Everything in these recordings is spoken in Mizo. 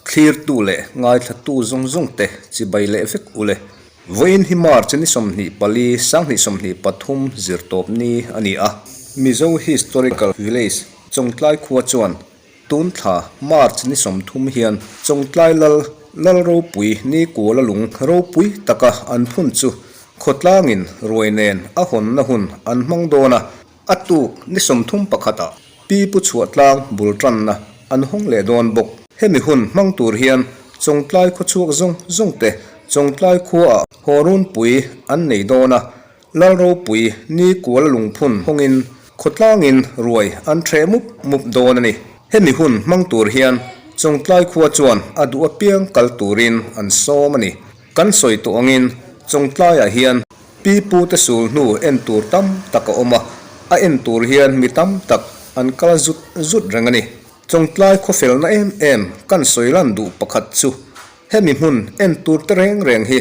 Thlirtu leh ngaithlatu zawng zawng te chibai leh vek ule. Vawiin hi March ni 24, 2023 zirtawp ni a ni a. Mizo Historical Village Chawngtlai khua chuan Tun thla March ni 30 hian Chawngtlai Lal Lalropui ni Kuala lung ropui taka an phun chu khawtlangin ruai nen a hawnna hun an hmang dawn a, a tuk ni 31 ah Pi Pu Chhuahtlang bul tanna an hawng leh dawn bawk. Hemi hun hmang tur hian Chawngtlai khawchhuak zawng zawng te Chawngtlai khuaah haw runpui an nei dawn a, Lalropui ni Kuala lungphun hawngin khawtlangin ruai an ṭheh mup mup dawn a ni. Hemi hun hmang tur hian Chawngtlai khua chuan a duh apiang kal turin an sawm a ni. Kan sawi tawh angin Chawngtlaiah hian pi pute sul hnu en tur tam tak a awm a, a en tur hian mi tam tak an kal zut zut reng a ni. Chawngtlai khawfelna em em kan sawi lan duh pakhat chu hemi hmun en tur te reng reng hi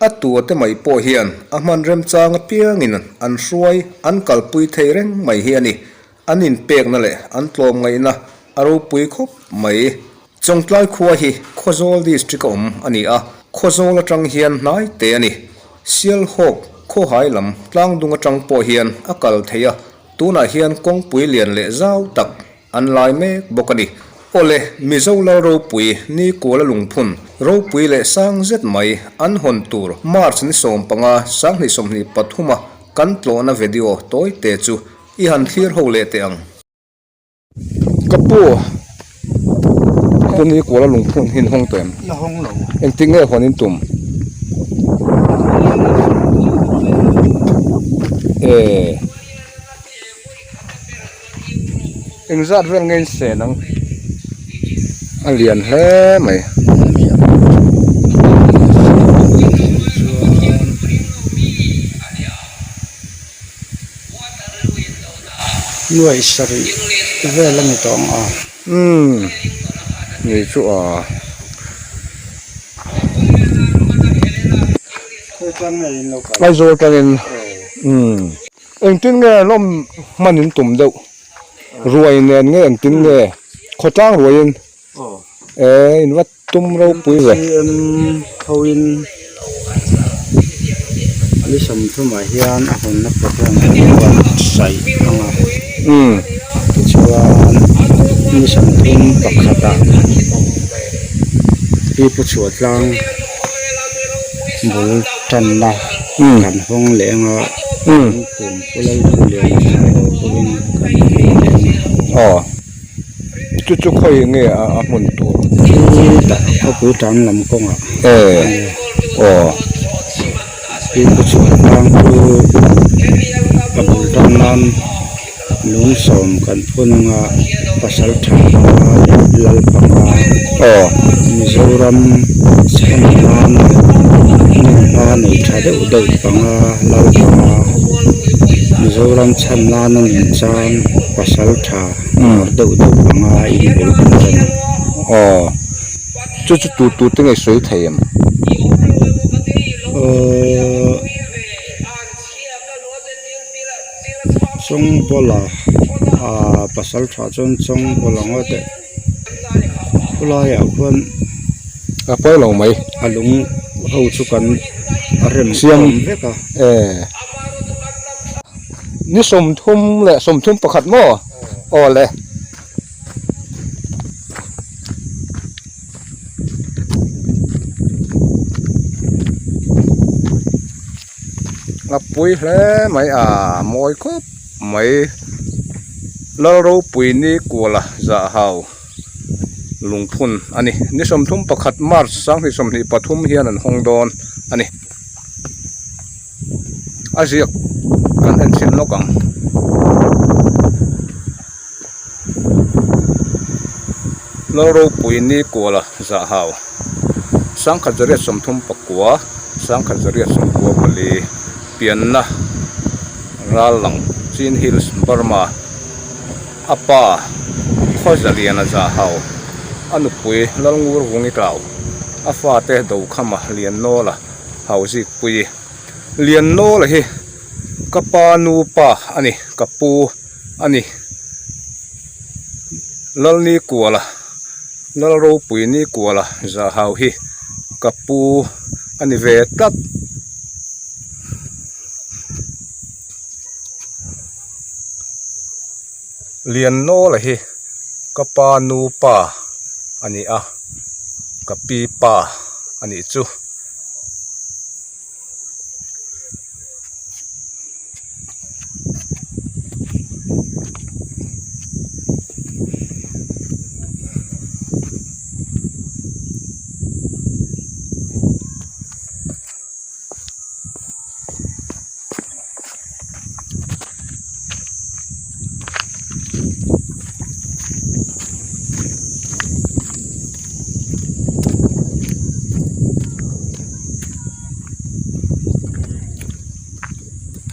A tua te mai pawh hian a hman remchang apiangin an hruai, an kalpui thei reng mai hi a ni. An inpekna leh an tlawmngaihna a ropui khawp mai. Chawngtlai khua hi Khawzawl District a awm a ni a, Khawzawl atang hian hnai te a ni. Sialhawk khawhai lam tlangdung atang pawh hian a kal thei a, tunah hian kawngpui lian leh zau tak An lai mek bawk a ni. Awle, Mizo Lal ropui ni Kuala Lungphun ropui leh sang zet mai an hawn tur March ni 15 2023 a kan tlawhna video tawi te chu i han thlir ho leh teh ang. Ka pu, pu ni Kuala Lungphun hi in hawng tawh em? La hawng lo. Engtik nge hawn in tum? Ee. Engzat vel nge in sen ang a lian hle mai. Nuaih sarih vel a ni tawh ang a. Umm ni chu a. Aizawl atangin umm. Engtin nge lawm hman in tum deuh? Ruai nen nge engtin nge? Khawtlang ruaiin eh in va tum ropui ve. CM hoin ni 30 ah hian a hawnna program an buatsaih ang a. Tichuan ni 31 ah Pi Pu Chhuahtlang bul tanna kan hawng leh ang a. Kum pu Lalduhliana sailo pawhin kan hawng leh ang a. Aw chu chu khawi nge a hmun tur? Chutah khawpui tan lam kawngah e aw. Pi Pu Chhuahtlang chu a bul tan nan lung sawm kan phun ang a, pasal tha panga leh lal panga aw. Mizoram chhan nan hmun hma nei tha deuh deuh panga lal panga Mizoram chhan nana nun chang pasal tha mar deuh deuh panga in bul kan tan a. Aw chu chu tu tu te nge sawi thei em? Aww. Chawngbawla ah pasal tha chuan chawngbawla ngawt eh khulaiah khuan a pawi lo mai a lung ho chu kan a rem khawm vek a eh ni 30 leh 31 maw aw le. A pui hle mai a mawi khawp mai Lalropui ni kuala zah hau lungphun a ni ni 31 March 2023 hian an hawng dawn a ni a ziak kan en chhin lawk ang. Lalropui ni kuala zah hau 1939 1994 pianna ral lang Chin Hills Burma a pa Khawzaliana zah hau a nupui Lalngur Vungi Tlau a fate Dokhama Liannawla Hauzikpui Liannawla hi. Ka pa nu pa a ni, ka pu a ni. Lalnikuala, Lalropui Nikuala Zahau hi ka pu a ni ve tlat. Liannawla hi ka pa nu pa a ni a, ka pi pa a nih chu.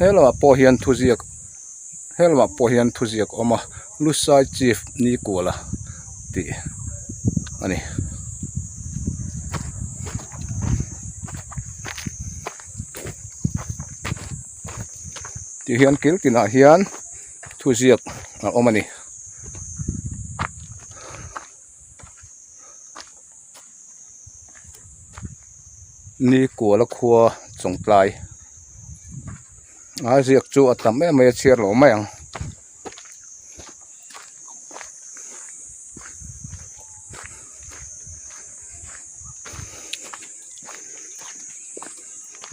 He lamah pawh hian thuziak he lamah pawh hian thuziak a awm a Lusai Chief Nikuala tih a ni. Tih hian kil tinah hian thuziak a awm a ni. Nikuala khua chawngtlai a ziak chu a tam em mai a chhiar lo mai ang.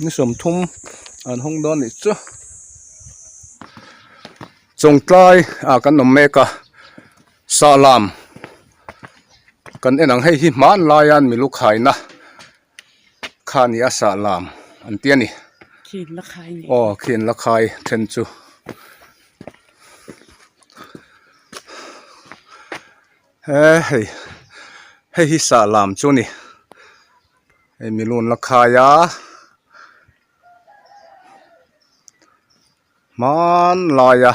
Ni 30 an hawng dawn nih chu Chawngtlai ah kan awm mek a sahlam kan en ang hei hi hmanlai a milu khaina kha a ni a sahlam an ti a ni aw khi an la khai then chu. He hei hei hi sahlam chu a ni. Hei milun la khai a hmanlaia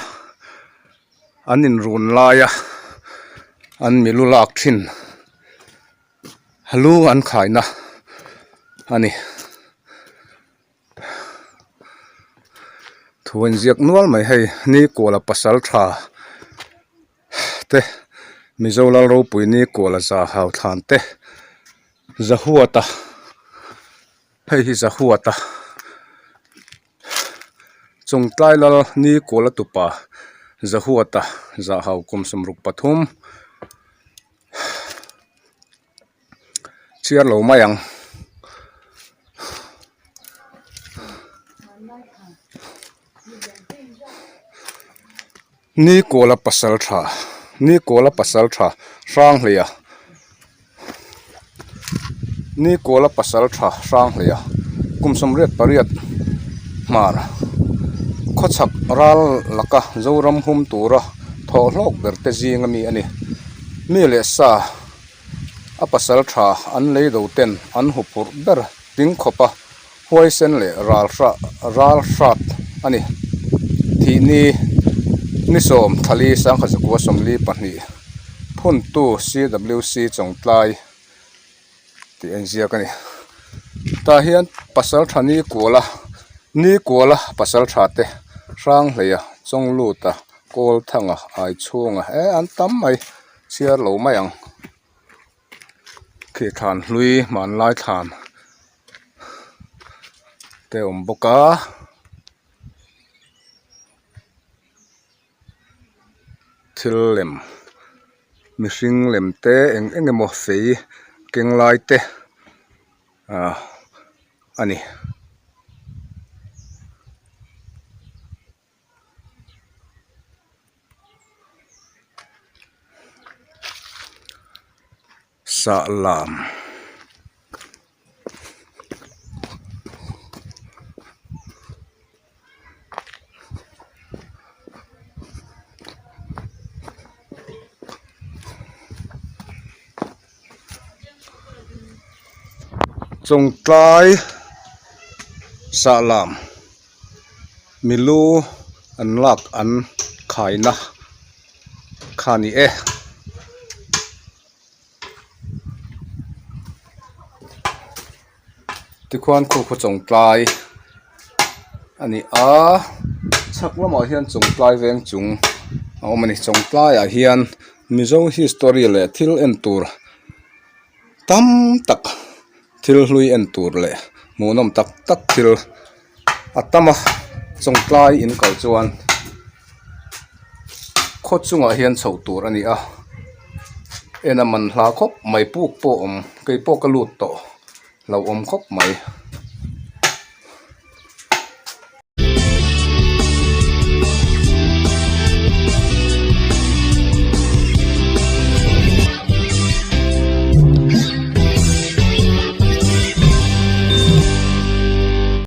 an inrun laia an milu lak thin lu an khaina a ni. Thu a inziak nual mai hei Nikuala pasal tha te Mizo lal ropui Nikuala za hau thlan te Zahuata hei hi Zahuata Chawngtlai lal Nikuala tupa Zahuata za hau kum 63. Chhiar lo mai ang. Nikuala pasal tha Nikuala pasal tha Hranghleia Nikuala pasal tha Hranghleia kum 88 hmar khawchhak ral laka Zoram hum tura thawh hlawk ber te zing ami a ni. Mi leh sa a pasal tha an lei do ten an hu phurh ber tling khawp a, huaisen leh ral hrah ral hrat a ni. Thih ni ni sawm thali sangkhat zakua 42 phuntu CWC Chawngtlai tih a inziak a ni. Tah hian pasal tha ni kuala ni kuala pasal tha te Hranghleia Chawngluta Kawlthanga Aichhunga eh an tam mai. Chhiar lo mai ang. Khi thlan hlui hmanlai thlan te a awm bawk a. Thil lem mihring lem te eng eng emaw fei keng lai te ah a ni. Sahlam Chawngtlai sahlam. Milu an lak an khaina kha a ni e. Tikhuan khu khaw chawngtlai a ni a. Chhak lamah hian Chawngtlai veng chung a awm a ni. Chawngtlaiah hian Mizo history leh thil en tur tam tak thil hlui en tur leh hmuhnawm tak tak thil a tam a Chawngtlai in kal chuan khaw chungah hian chhoh tur a ni a en a man hla khawp mai puk pawh a awm keipawh ka lut tawh lo awm khawp mai.